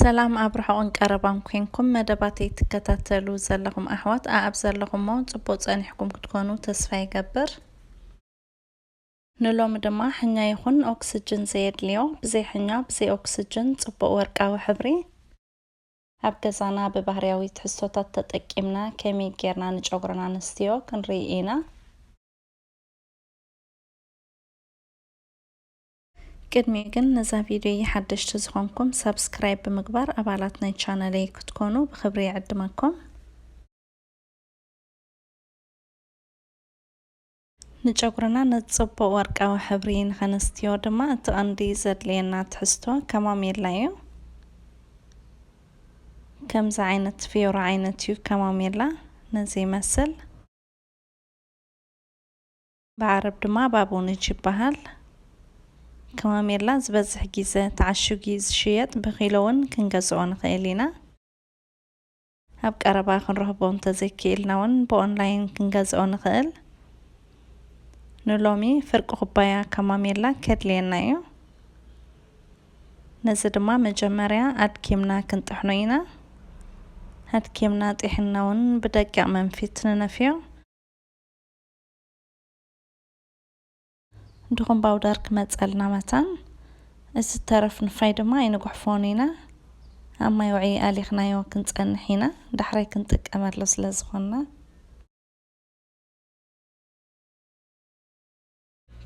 ሰላም ኣብ ርሑቕን ቀረባን ኮንኩም መደባተይ ትከታተሉ ዘለኹም ኣሕዋት፣ ኣኣብ ዘለኹሞ ጽቡቕ ጸኒሕኩም ክትኮኑ ተስፋ ይገብር። ንሎሚ ድማ ሕኛ ይኹን ኦክስጅን ዘየድልዮ፣ ብዘይ ሕኛ ብዘይ ኦክስጅን ጽቡቕ ወርቃዊ ሕብሪ ኣብ ገዛና ብባህርያዊ ትሕዝቶታት ተጠቂምና ከመይ ጌርና ንጨጉርና ነስትዮ ክንርኢ ኢና። ቅድሚኡ ግን ነዛ ቪድዮ ሓደሽቲ ዝኾንኩም ሳብስክራይብ ብምግባር ኣባላት ናይ ቻነለይ ክትኮኑ ብኽብሪ ይዕድመኩም። ንጨጉርና ነቲ ጽቡቕ ወርቃዊ ሕብሪ ንኸነስትዮ ድማ እቲ ቀንዲ ዘድልየና ትሕዝቶ ከማሜላ እዩ። ከምዚ ዓይነት ፊዮራ ዓይነት እዩ ከማሜላ፣ ነዚ ይመስል። ብዓረብ ድማ ባቦንጅ ይበሃል። ከማሜላ ዝበዝሕ ግዜ ተዓሽጉ እዩ ዝሽየጥ፣ ብኪሎ እውን ክንገዝኦ ንኽእል ኢና። ኣብ ቀረባ ክንረኽቦ እንተዘይክኢልና እውን ብኦንላይን ክንገዝኦ ንኽእል። ንሎሚ ፍርቂ ኩባያ ከማሜላ ከድልየና እዩ። ነዚ ድማ መጀመርያ ኣድኪምና ክንጥሕኖ ኢና። ኣድኪምና ጢሕና እውን ብደቂቕ መንፊት ንነፍዮ። ድኹም ባውደር ክመጸልና መታን፣ እዚ ተረፍ ንፋይ ድማ ኣይንጉሕፎን ኢና። ኣብ ማይ ውዒ ኣሊኽናዮ ክንጸንሕ ኢና፣ ዳሕራይ ክንጥቀመሉ ስለ ዝኾንና።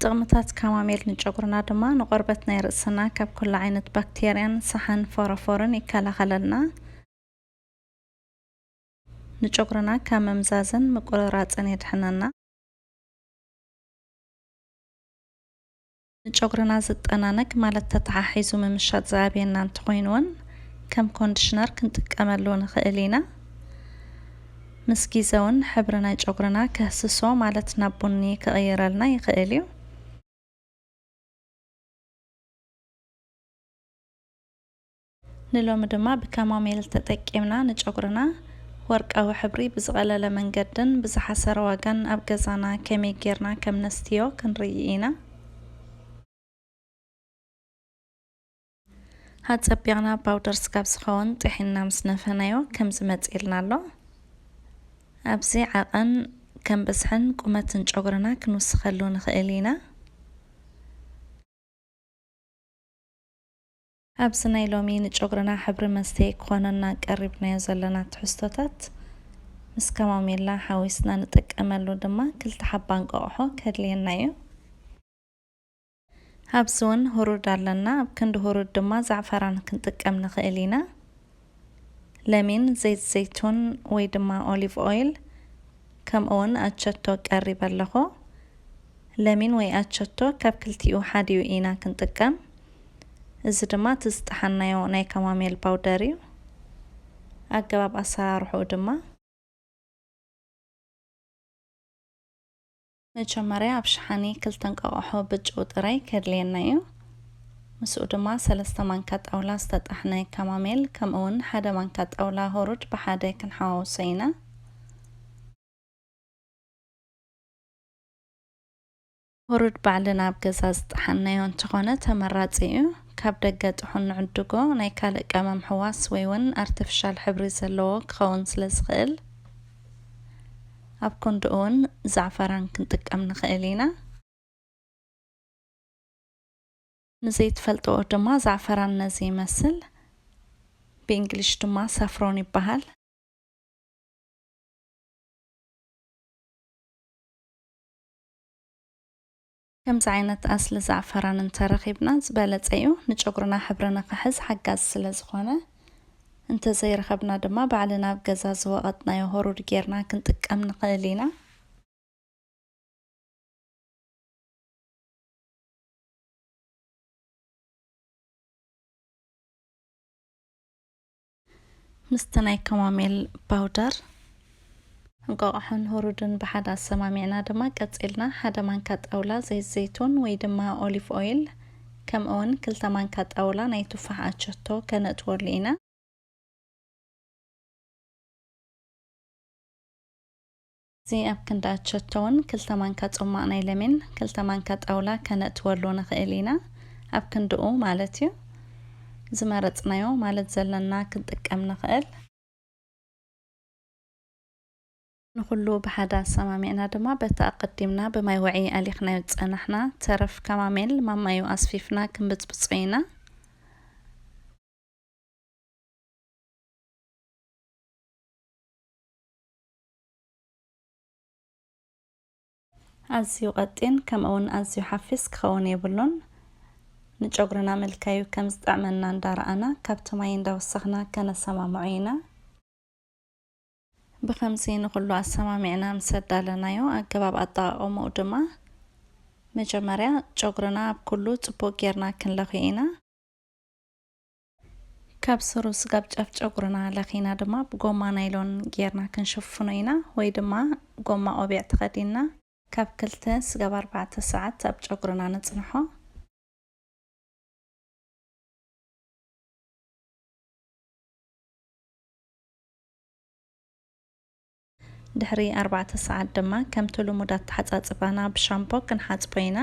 ጥቕምታት ካማሜል ንጨጉርና ድማ ንቆርበት ናይ ርእስና ካብ ኩሉ ዓይነት ባክቴርያን ሰሓን ፎሮፎርን ይከላኸለልና። ንጨጉርና ካብ ምምዛዝን ምቁርራጽን የድሕነና። ንጨጉርና ዝጠናነግ ማለት ተተሓሒዙ ምምሻጥ ዝኣብየና እንተኾይኑ እውን ከም ኮንዲሽነር ክንጥቀመሉ ንኽእል ኢና። ምስ ግዜ እውን ሕብሪ ናይ ጨጉርና ከህስሶ ማለት ናብ ቡኒ ክቕይረልና ይኽእል እዩ። ንሎሚ ድማ ብካማሜል ተጠቂምና ንጨጉርና ወርቃዊ ሕብሪ ብዝቐለለ መንገድን ብዝሓሰረ ዋጋን ኣብ ገዛና ከመይ ጌርና ከም ነስትዮ ክንርኢ ኢና። ኣጸቢቕና ፓውደር ስጋብ ዝኸውን ጥሒንና ምስ ነፈናዮ ከምዚ መጺእልና ኣሎ። ኣብዚ ዓቐን ከም ብዝሕን ቁመትን ጨጉርና ክንውስኸሉ ንኽእል ኢና። ኣብዚ ናይ ሎሚ ንጨጉርና ሕብሪ መስተይ ክኾነና ቀሪብናዮ ዘለና ትሕዝቶታት ምስ ከማሜላ ሓዊስና ንጥቀመሉ ድማ ክልተ ሓባ እንቋቑሖ ከድልየና እዩ። ኣብዚ እውን ሁሩድ ኣለና። ኣብ ክንዲ ሁሩድ ድማ ዛዕፈራን ክንጥቀም ንኽእል ኢና። ለሚን፣ ዘይት ዘይቱን ወይ ድማ ኦሊቭ ኦይል፣ ከምኡ እውን ኣቸቶ ቀሪበ ኣለኹ። ለሚን ወይ ኣቸቶ ካብ ክልቲኡ ሓዲኡ ኢና ክንጥቀም። እዚ ድማ እቲ ዝጠሓናዮ ናይ ከማሜል ፓውደር እዩ። ኣገባብ ኣሰራርሕኡ ድማ፣ መጀመርያ ኣብ ሸሓኒ ክልተ እንቋቑሖ ብጭው ጥራይ ከድልየና እዩ። ምስኡ ድማ ሰለስተ ማንካ ጣውላ ዝተጠሕነ ካማሜል፣ ከምኡ እውን ሓደ ማንካ ጣውላ ሁሩድ ብሓደ ክንሓዋውሶ ኢና። ሁሩድ ባዕልና ኣብ ገዛ ዝጠሓንናዮ እንተኾነ ተመራጺ እዩ። ካብ ደገ ጥሑን ንዕድጎ ናይ ካልእ ቀመም ሕዋስ ወይ እውን ኣርቲፊሻል ሕብሪ ዘለዎ ክኸውን ስለ ዝኽእል፣ ኣብ ክንድኡ እውን ዛዕፈራን ክንጥቀም ንኽእል ኢና። ንዘይትፈልጥዎ ድማ ዛዕፈራን ነዚ ይመስል። ብእንግሊሽ ድማ ሳፍሮን ይበሃል። ከምዚ ዓይነት ኣስሊ ዛዕፈራን እንተረኺብና ዝበለጸ እዩ። ንጨጉርና ሕብሪ ንኽሕዝ ሓጋዚ ስለ ዝኾነ፣ እንተዘይረኸብና ድማ ባዕልና ኣብ ገዛ ዝወቐጥናዮ ሁሩድ ጌርና ክንጥቀም ንኽእል ኢና። ምስቲ ናይ ከማሜል ፓውደር፣ እንቋቑሖን ሁሩድን ብሓደ ኣሰማሚዕና ድማ ቀጺልና ሓደ ማንካ ጣውላ ዘይት ዘይቱን ወይ ድማ ኦሊቭ ኦይል፣ ከምኡ እውን ክልተ ማንካ ጣውላ ናይ ቱፋሕ ኣቸቶ ከነእትወሉ ኢና። እዚ ኣብ ክንዲ ኣቸቶ እውን ክልተ ማንካ ጽሟቕ ናይ ለሚን፣ ክልተ ማንካ ጣውላ ከነእትወሉ ንኽእል ኢና፣ ኣብ ክንድኡ ማለት እዩ። ዝመረጽናዮ ማለት ዘለና ክንጥቀም ንኽእል። ንኹሉ ብሓደ ኣሰማሚዕና ድማ በቲ ኣቐዲምና ብማይ ውዒ ኣሊኽናዮ ዝጸናሕና ተረፍ ካማሜል ማማዩ ኣስፊፍና ክንብጽብጾ ኢና። ኣዝዩ ቀጢን ከምኡውን ኣዝዩ ሓፊስ ክኸውን የብሉን። ንጨጉርና ምልካዩ ከም ዝጥዕመና እንዳረኣና ካብቲ ማይ እንዳወሰኽና ከነሰማምዖ ኢና። ብኸምዚ ንኹሉ ኣሰማሚዕና ምስ ኣዳለናዮ፣ ኣገባብ ኣጠቓቕምኡ ድማ መጀመርያ ጨጉርና ኣብ ኩሉ ጽቡቕ ጌርና ክንለኽዮ ኢና። ካብ ስሩ ስጋብ ጫፍ ጨጉርና ለኺና ድማ ብጎማ ናይሎን ጌርና ክንሽፍኖ ኢና፣ ወይ ድማ ጎማ ቆቢዕ ተኸዲንና ካብ ክልተ ስጋብ ኣርባዕተ ሰዓት ኣብ ጨጉርና ነጽንሖ። ድሕሪ ኣርባዕተ ሰዓት ድማ ከምቲ ልሙድ ኣተሓጻጽባና ብሻምፖ ክንሓጽቦ ኢና።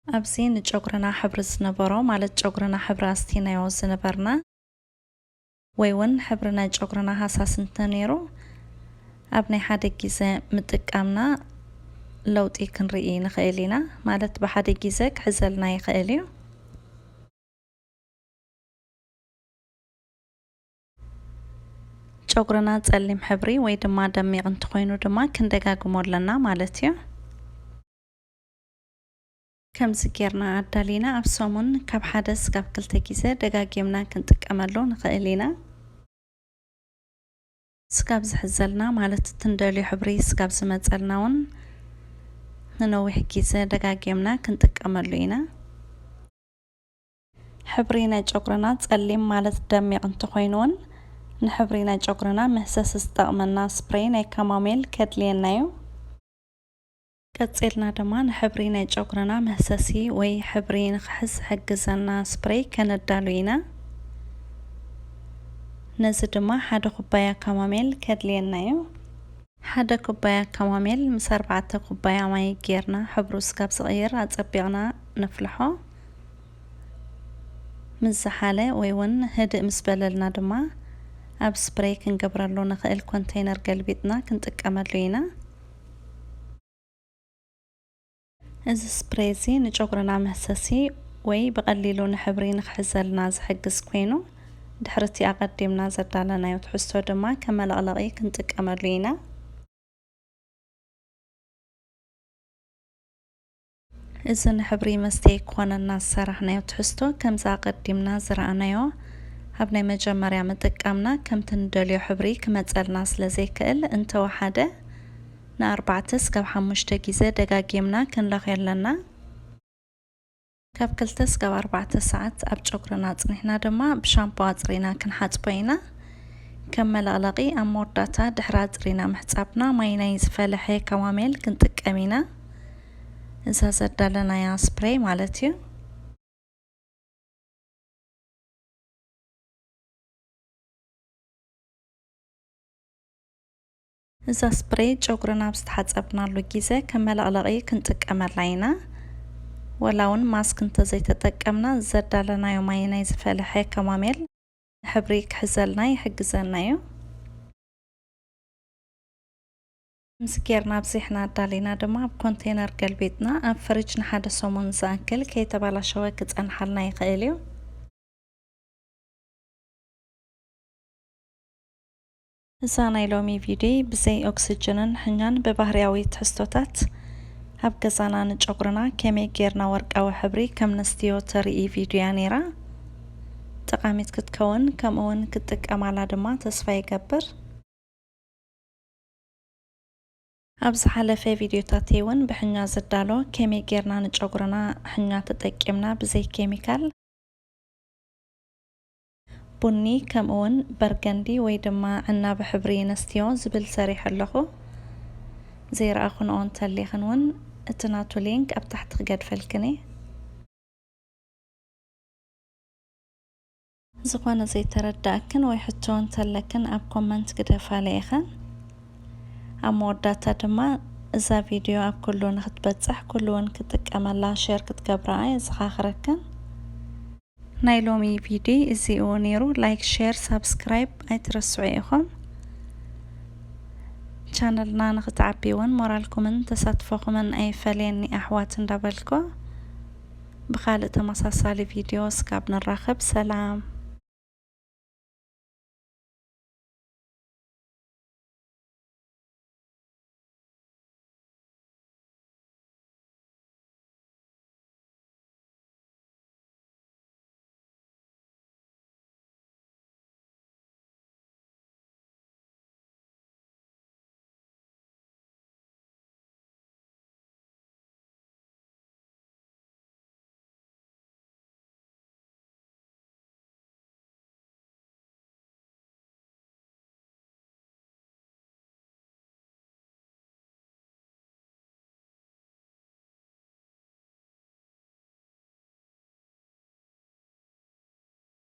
ኣብዚ ንጨጉርና ሕብሪ ዝነበሮ፣ ማለት ጨጉርና ሕብሪ ኣስቲናዮ ዝነበርና፣ ወይ እውን ሕብሪ ናይ ጨጉርና ሃሳስ እንተነይሩ፣ ኣብ ናይ ሓደ ግዜ ምጥቃምና ለውጢ ክንርኢ ንኽእል ኢና። ማለት ብሓደ ግዜ ክሕዘልና ይኽእል እዩ። ጨጉርና ጸሊም ሕብሪ ወይ ድማ ደሚቕ እንተኾይኑ ድማ ክንደጋግሞ ኣለና ማለት እዩ። ከምዚ ጌርና ኣዳሊና ኣብ ሰሙን ካብ ሓደ ስጋብ ክልተ ግዜ ደጋጊምና ክንጥቀመሉ ንኽእል ኢና። ስጋብ ዝሕዘልና ማለት እቲ ንደልዮ ሕብሪ ስጋብ ዝመጸልና እውን ንነዊሕ ግዜ ደጋጊምና ክንጥቀመሉ ኢና። ሕብሪ ናይ ጨጉርና ጸሊም ማለት ደሚቕ እንተኾይኑ እውን ንሕብሪ ናይ ጨጉርና መህሰሲ ዝጠቕመና ስፕሬይ ናይ ካማሜል ከድልየና እዩ። ቀጺልና ድማ ንሕብሪ ናይ ጨጉርና መህሰሲ ወይ ሕብሪ ንኽሕዝ ዝሕግዘና ስፕሬይ ከነዳሉ ኢና። ነዚ ድማ ሓደ ኩባያ ካማሜል ከድልየና እዩ። ሓደ ኩባያ ካማሜል ምስ ኣርባዕተ ኩባያ ማይ ጌርና ሕብሩ ስጋብ ዝቕይር ኣጸቢቕና ነፍልሖ። ምስ ዝሓለ ወይ እውን ህድእ ምስ በለልና ድማ ኣብ ስፕሬይ ክንገብረሉ ንኽእል ኮንተይነር ገልቢጥና ክንጥቀመሉ ኢና። እዚ ስፕሬይ እዚ ንጨጉርና መህሰሲ ወይ ብቐሊሉ ንሕብሪ ንኽሕዘልና ዝሕግዝ ኮይኑ፣ ድሕሪ እቲ ኣቐዲምና ዘዳለናዮ ትሕዝቶ ድማ ከም መለቕለቒ ክንጥቀመሉ ኢና። እዚ ንሕብሪ መስተዪ ክኾነና ዝሰራሕናዮ ትሕዝቶ፣ ከምዚ ኣቐዲምና ዝረኣናዮ፣ ኣብ ናይ መጀመርያ ምጥቃምና ከምቲ ንደልዮ ሕብሪ ክመጸልና ስለ ዘይክእል፣ እንተወሓደ ንኣርባዕተ ስጋብ ሓሙሽተ ግዜ ደጋጊምና ክንለኽዮ ኣለና። ካብ ክልተ ስጋብ ኣርባዕተ ሰዓት ኣብ ጨጉርና ኣጽኒሕና ድማ ብሻምፖ ኣጽሪና ክንሓጽቦ ኢና። ከም መለቕለቒ ኣብ መወዳእታ ድሕሪ ኣጽሪና ምሕጻብና ማይ ናይ ዝፈለሐ ካማሜል ክንጥቀም ኢና። እዛ ዘዳለናያ ስፕሬይ ማለት እዩ። እዛ ስፕሬይ ጨጉርና ኣብ ዝተሓጸብናሉ ግዜ ከም መለቕለቒ ክንጥቀመላ ኢና። ወላ እውን ማስክ እንተዘይተጠቀምና፣ ዘዳለናዮ ማይ ናይ ዝፈለሐ ካማሜል ንሕብሪ ክሕዘልና ይሕግዘና እዩ። ምስ ጌርና ኣብዚሕና ኣዳሊና ድማ ኣብ ኮንቴነር ገልቢጥና ኣብ ፍሪጅ ንሓደ ሰሙን ዝኣክል ከይተባላሸወ ክጸንሓልና ይኽእል እዩ። እዛ ናይ ሎሚ ቪድዮ ብዘይ ኦክስጅንን ሕኛን ብባህርያዊ ትሕዝቶታት ኣብ ገዛና ንጨጉርና ከመይ ጌርና ወርቃዊ ሕብሪ ከም ነስትዮ ተርኢ ቪድዮ እያ ነይራ። ጠቓሚት ክትከውን ከምኡ እውን ክትጥቀማላ ድማ ተስፋ ይገብር። ኣብ ዝሓለፈ ቪድዮታተይ እውን ብሕኛ ዝዳሎ ከመይ ጌርና ንጨጉርና ሕኛ ተጠቂምና ብዘይ ኬሚካል ቡኒ ከምኡ እውን በርገንዲ ወይ ድማ ዕናቢ ሕብሪ ነስትዮ ዝብል ሰሪሐ ኣለኹ። ዘይረኣኹንኦ እንተሊኽን እውን እቲ ናቱ ሊንክ ኣብ ታሕቲ ክገድፈልክን እየ። ዝኾነ ዘይተረዳእክን ወይ ሕቶ እንተለክን ኣብ ኮመንት ግደፋለ ኢኸን። ኣብ መወዳእታ ድማ እዛ ቪድዮ ኣብ ኩሉ ንክትበጽሕ ኩሉ እውን ክጥቀመላ ሼር ክትገብራ የዘኻኽረክን። ናይ ሎሚ ቪድዮ እዚኡ ነይሩ። ላይክ፣ ሼር፣ ሳብስክራይብ ኣይትረስዑ ኢኹም። ቻነልና ንክትዓቢ እውን ሞራልኩምን ተሳትፎኹምን ኣይፈለየኒ ኣሕዋት እንዳበልኩ፣ ብኻልእ ተመሳሳሊ ቪድዮ እስካብ ንራኸብ ሰላም።